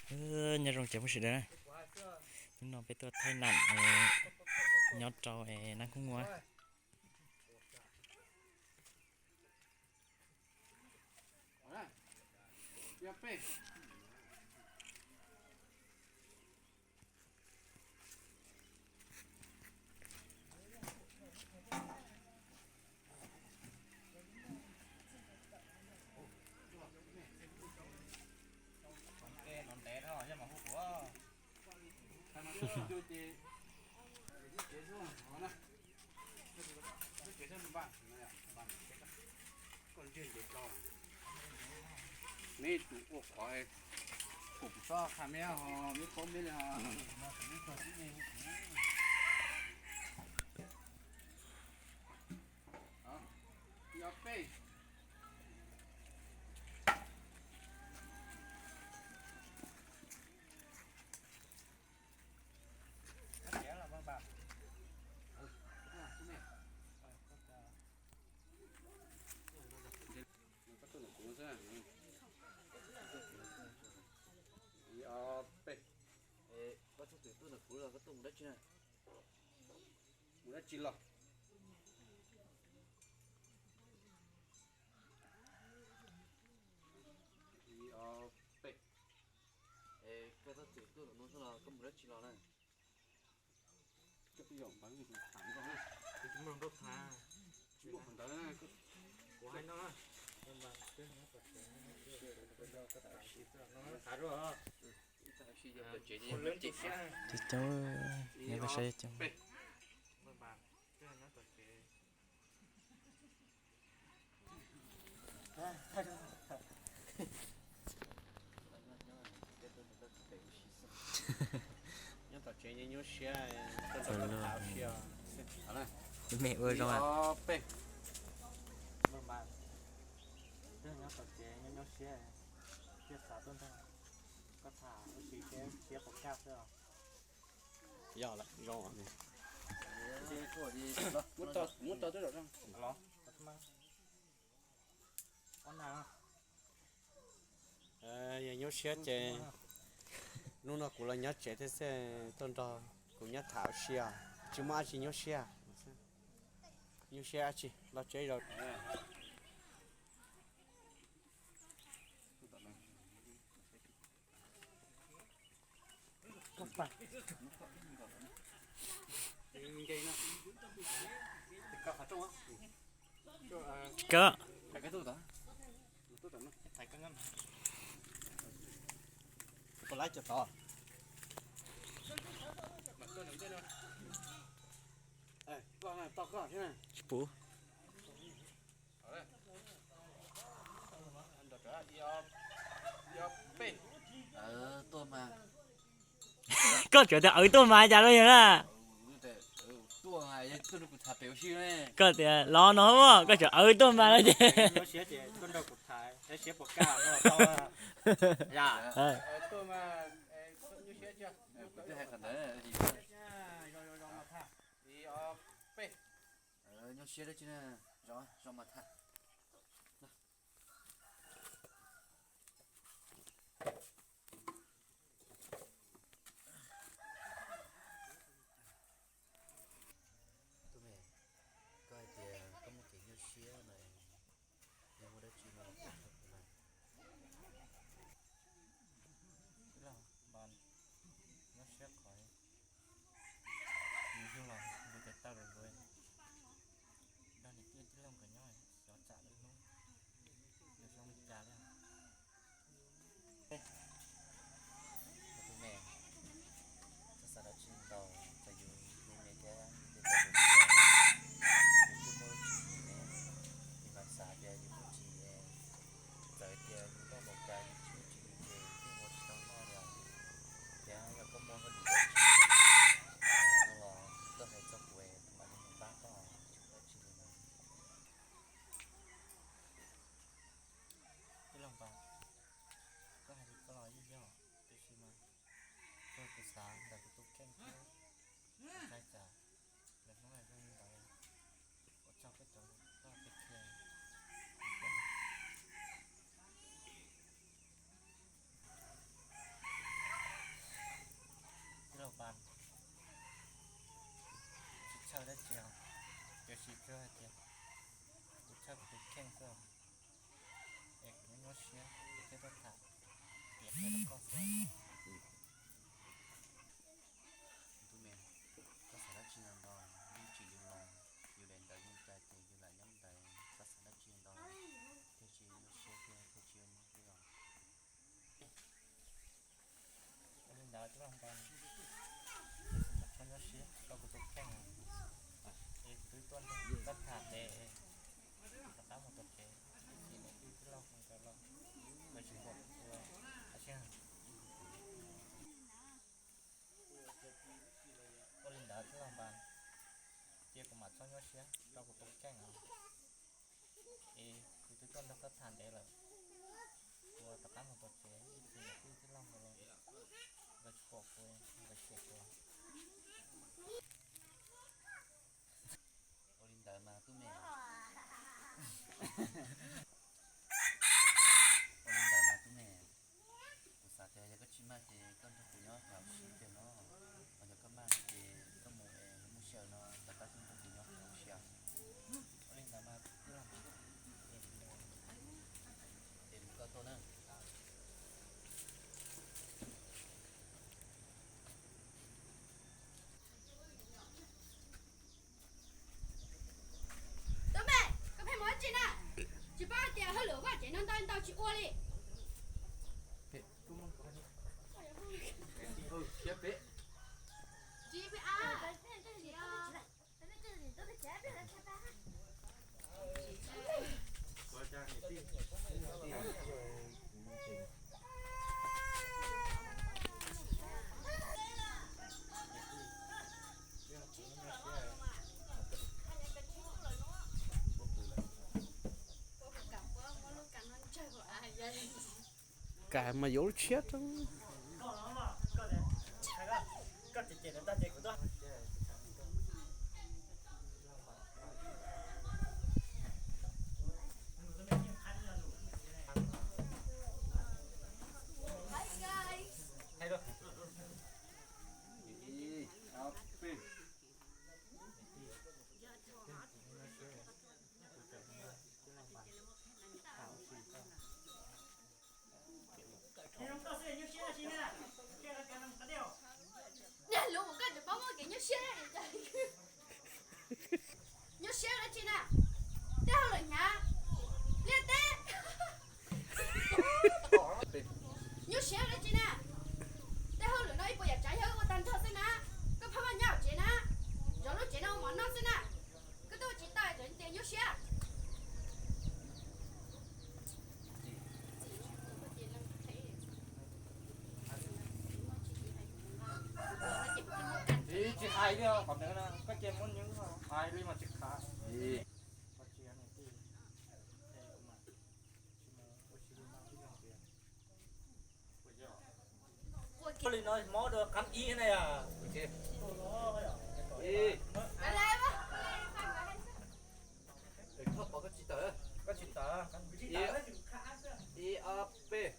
Nyob zoo cov phooj ywg sawv daws, hnub no peb tuaj thaij nam nyob rau Nab Khoob Muas. Neb tus ua qhov, kuv txhob qha meb ho, meb paub meb li ho. Yog peb. Koj tuaj ntawm kuv xwb. Ob peb. Koj txhob twm tuaj ntawm kuv los koj tuaj mus dab tsi na? Mus dab tsi los? Ib ob peb. Koj txhob twm tuaj ntawm no xwb los koj mus dab tsi los na? Koj twb yog npawg kuv tham nrog na. Kuv tsis muaj qhov ntawd na. Kuv hais no na. Ces coob, nyob tau saib coob. Nyob tom tsev nyuaj nyuaj siab, tuaj nrog koj tham ua si os. Me ua zoo. Peb. Nyob tom tsev nyuaj nyuaj siab, thiaj xav tuaj nrog koj tham ua si seb siab puas kaj xwb os. Yog lawm, zoo. Muab tso twb los. Yog nyuaj siab ces hnub no kuv los nyob tsev thiab xwb, tuaj nrog kuv nyob tham ua si os, tsis muaj dab tsi nyuaj siab. Nyuaj siab dab tsi, los tsev zaum. Tsis kawg. Tsis puv. Koj tseem tias awv tuaj mas cas los yog na. Koj tias los no, koj tseem awv tuaj mas no ces. Nyuaj siab dab tsi na, zoo, zoo mas tham. Tub me, koj hais tias koj muaj kev nyuaj siab na, yog muaj dab tsi no los tham rau kuv na. Tij laug, nyuaj siab qhov nws yug los nws tes taw lawm, nrog niam tij tij laug nkawd nyob xyov tsam lawm hnub, nws zoo li cas li. Tus me, txhob xav dab tsi ntau, txawm yus me me thiab yus tes taw lawm, yus kuj muaj lub tswv yim ne, yus mam xav tias yus muaj tswv yim, txawm tias yus loj npaum cas yus tsis muaj tswv yim ces yeej ua tsis tau noj li os. Thiab yog koj muaj hauj lwm dab tsi no los koj hais txog kuv es kuv mam li mus pab koj, tsis muaj dab tsi li na. Tij laug Npas, koj hais li koj los yeej yog, tiam sis mas txog kuv xav ntawm kuv tus kheej thiab kuv xav cas, lawv Hmoob hais zoo li ntawd, ua tsaug koj cov koj pes kiag. Tij laug Tsis txog hais tias kuv tshaj kuv tus kheej xwb, es kuv nyuaj nyuaj siab kuv thiaj tuaj tham tiav qhia rau koj xwb. Tub me, koj xav dab tsi ntau ntau, yeej tsis yus los, yus daim ntawv yeej cai ces yus lam nyob ntawd, koj xav dab tsi ntau, thiaj tsis nyuaj siab thiab thiaj tsis ua mob siab os. Ua li ntawd tub Vaj Npas, es kuv mam txhob nyuaj siab rau kuv tus kheej, es kuv twb tuaj nrog koj tham ntev, rov qab mus tom tsev, ib txhis niam tij tij laug mus rau los, lawv tsis pom kuv ua, a, ua li ntawd tub Vaj Npas, cia kuv mam txhob nyuaj siab rau kuv tus kheej os. Es kuv twb tuaj nrog koj tham ntev lawm, kuv rov qab mus tom tsev, ib txhis niam tij tij laug mus los, nkawd tsis pom kuv, nkawd xyem kuv. Ua li ntawd mas tub me. Ua li ntawd mas tub me. Kuv xav tias yog koj tsis maj ces koj nrog kuv nyob hauv sib ceg no, ho yog koj maj no ces koj mus es muaj sij hawm no rov qab tuaj nrog kuv nyob hauv sib ceg. Ua li ntawd mas tub Vaj Npas, es koj tuaj na. Tub me, koj pheej mus dab tsi na? Tsis paub tias hauj lwm vaj tsev no ntau ntau tsis ua li. Tsis pheej a. Kam mas yuav lub tshiab rau. Niag lus koj tseem paub muaj kev nyuaj siab. Nyuaj siab dab tsi na? Tej hauj lwm hnyav liaj teb. Nyuaj siab dab tsi na? Tej hauj lwm no ib puas yam tsav yog wb ua tag nrho xwb na. Koj pheej maj nyob hauv tsev na, zov lub tsev no ua mov noj xwb na. Koj twb ua tsis tau es tias nyuaj siab. Tsis hais li qhov ntawd na, koj cia muab nws hais li mas tsis khav. Ua li no mob dua qab ib na yom. Koj tsis tawm, koj tsis tawm. Ib, ob, peb.